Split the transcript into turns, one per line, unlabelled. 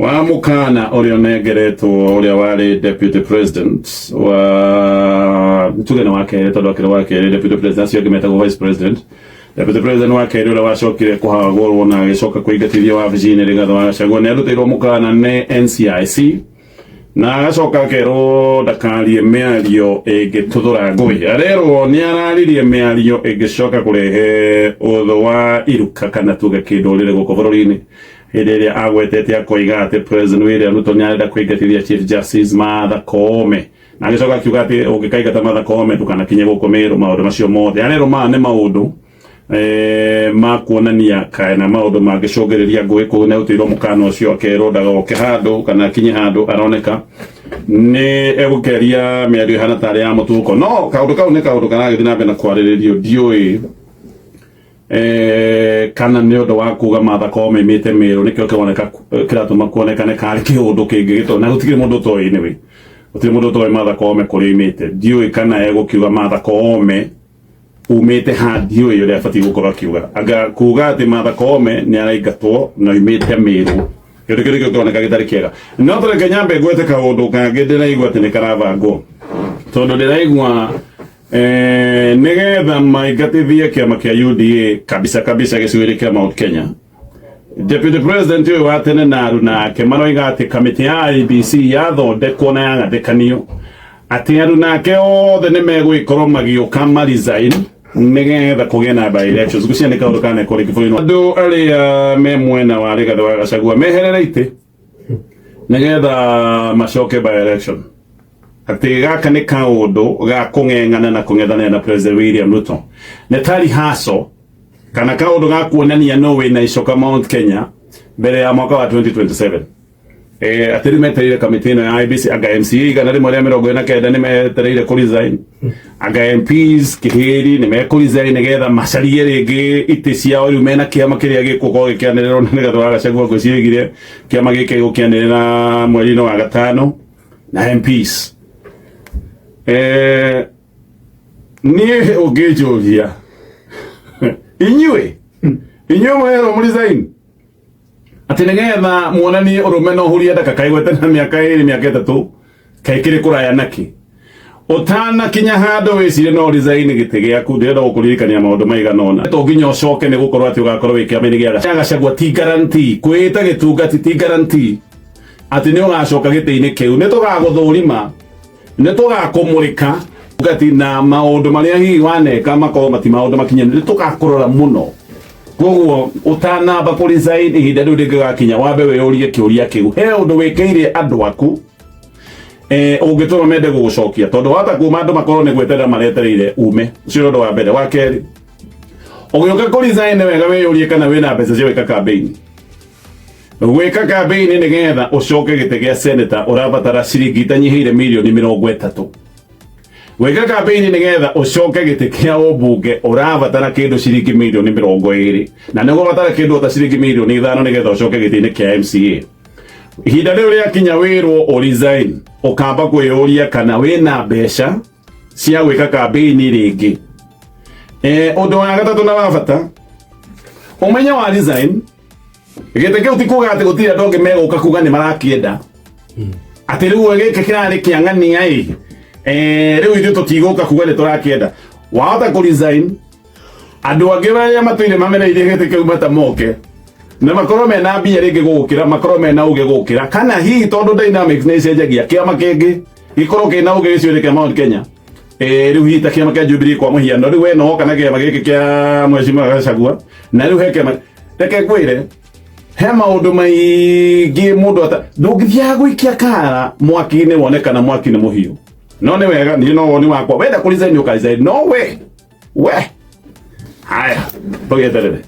Wa mũkana ũrĩa ũnengeretwo ũrĩa warĩ deputy president wa tuge nĩ wa kerĩ, tondũ akĩrĩ wa kerĩ deputy president, acio angĩ metagwo vice president. Deputy president wa kerĩ ũrĩa wacokire kũhagũrwo na agĩcoka kũingatithio wabici-inĩ Rigathĩ wa Gachagua nĩ arutĩirwo mũkana nĩ NCIC na agacoka akerwo ndakarie mĩario ĩngĩtuthũra ngũĩ. Arerwo nĩ araririe mĩario ĩngĩcoka kũrehe ũthũ wa iruka kana tuge kĩndũrĩrĩ gũkũ bũrũri-inĩ, hĩndĩ ĩrĩa agwetete akoiga atĩ President William Ruto nĩ arenda kũingatithia Chief Justice Martha Koome, na agĩcoka akiuga atĩ ũngĩkaingata Martha Koome ndũkanakinye gũkũ Meru. Maũndũ macio mothe arerwo maya nĩ maũndũ ma kuonania kana maũndũ mangĩcũngĩrĩria ngũĩ kũu. Nĩ arutĩirwo mũkana ũcio, akerwo ndagoke handũ kana akinye handũ aroneka nĩ egũkeria mĩario ĩhana tarĩ ya mũtuko. No kaũndũ kau nĩ kaũndũ karagĩthiĩ na mbere na kwarĩrĩrio. Ndiũĩ kana nĩ ũndũ wa kuga Martha Koome imĩte Meru nĩkĩo kĩroneka kĩratũma kuonekane karĩ kĩũndũ kĩngĩ gĩto na gũtirĩ mũndũ ũtoĩ. Anyway, gũtirĩ mũndũ ũtoĩ Martha Koome kũrĩa imĩte. Ndiũĩ kana egũkiuga Martha Koome umĩte ha, ndiũĩ ũrĩa abatiĩ gũkorwo akiuga. Anga kuga atĩ Martha Koome nĩ araingatwo na oimĩte Meru, kĩndũ kĩu nĩkĩo kĩroneka gĩtarĩ kĩega. No tũreke nyambe ngwete kaũndũ kangĩ ndĩraigua atĩ nĩ karabangwo, tondũ ndĩraigua nĩgetha maingatithie kĩama kĩa UDA kabisa kabisa gĩcigo-inĩ kĩa Mount Kenya, Deputy President ũyũ wa tene na aruna ake maroiga atĩ kamĩtĩ ya IEBC yathondekwo na yagathĩkanio, atĩ aruna ake othe nĩ megũgĩkorwo magĩũka ma resign nĩgetha kũgĩe na by elections. Ngwĩciria nĩ kaũndũ kanekwo rĩngĩ bũrũri-inĩ. Andũ arĩa me mwena wa Rigathĩ wa Gachagua meherere itĩ nĩgetha macoke by election, atĩ gaka nĩ kaũndũ ga kũng'eng'ana na kũng'ethanĩra na President William Ruto, nĩ ta rehearsal kana kaũndũ ga kuonania no wĩna icoka Mount Kenya mbere ya mwaka wa 2027. Atĩ rĩu metereire kamĩtĩ ĩno ya IEBC, anga MCA 149 nĩ metereire kũ resign, anga MPs kĩhĩri nĩ mekũ resign nĩgetha macarie rĩngĩ itĩ ciao. Rĩu mena kĩama kĩrĩa gĩgũkorwo gĩkĩanĩrĩrwo nĩ Rigathĩ wa Gachagua. Ngwĩciria kĩama gĩkĩ gĩgũkĩanĩrĩra mweri-inĩ wa gatano na MPs. Niĩ ũngĩnjũria, inyuĩ mwerwo mũ resign atĩ nĩgetha muonanie ũrũme na ũhurie ndaka, kaĩ gwetera mĩaka 2, mĩaka 3, kaĩ kĩrĩ kũraya nakĩ? Ũtanakinya handũ wĩcirie no resign gĩtĩ gĩaku, ndĩrenda gũkũririkania maũndũ maigana ũna. To nginya ũcoke nĩ gũkorwo atĩ ũgakorwo wĩ kĩama-inĩ gĩa Gachagua ti guarantee. Kwĩĩta gĩtungati ti guarantee atĩ nĩ ũgacoka gĩtĩ-inĩ kĩu. Nĩ tũgagũthũrima, nĩ tũgakũmũrĩka ngati na maũndũ marĩa hihi waneka makorwo mati maũndũ makinyanĩru, nĩ tũgakũrora mũno. Koguo ũtanamba kũ resign, ihinda rĩu rĩngĩgakinya, wambe wĩyũrie kĩũria kĩu: he ũndũ wĩkĩire andũ aku ũngĩtũma mende gũgũcokia? Tondũ wahota kuma, andũ makorwo nĩ gweterera maretereire ume. Ũcio nĩ ũndũ wa mbere. Wa kerĩ, ũgĩũka kũ resign, nĩ wega wĩyũrie kana wĩna mbeca cia gwĩka campaign. Gwĩka campaign nĩgetha ũcoke gĩtĩ gĩa senator ũrabatara ciringi itanyihĩire mirioni 30. Gwĩka campaign nĩgetha ũcoke gĩtĩ kĩa ũmbunge ũrabatara kĩndũ ciringi mirioni 20, na nĩ ũgũbatara kĩndũ ta ciringi mirioni 5 nĩgetha ũcoke gĩtĩ-inĩ kĩa MCA. Ihinda rĩu rĩakinya wĩrwo ũ resign, ũkamba kwĩyũria kana wĩna mbeca cia gwĩka campaign rĩngĩ. Ũndũ wa gatatũ na wa bata, ũmenye wa resign gĩtĩ kĩu ti kuga atĩ gũtirĩ andũ angĩ megũka kuga nĩ marakĩenda, atĩ rĩu gĩkĩ kĩrarĩ kĩa ng'ania ĩ, rĩu ithuĩ tũtigũka kuga nĩ tũrakĩenda. Wahota kũ resign, andũ angĩ arĩa matũire mamereirie gĩtĩ kĩu matamoke na makorwo mena mbia rĩngĩ gũgũkĩra, makorwo mena ũgĩ gũgũkĩra, kana hihi tondũ dynamics nĩ icenjagia, kĩama kĩngĩ gĩkorwo kĩna ũgĩ gĩcigo-inĩ kĩa Mount Kenya. Rĩu hihi ta kĩama kĩa Jubilee kwa mũhiano, rĩu we no woka na kĩama gĩkĩ kĩa Mheshimiwa Gachagua, na rĩu he kĩama. Reke ngwĩre, he maũndũ maingĩ mũndũ ata ndũngĩthiaga gũikia kara mwaki-inĩ wone kana mwaki nĩ mũhiũ. No nĩ wega, niĩ no woni wakwa, wenda kũ resign ũka resign, no we haya tũgĩeterere.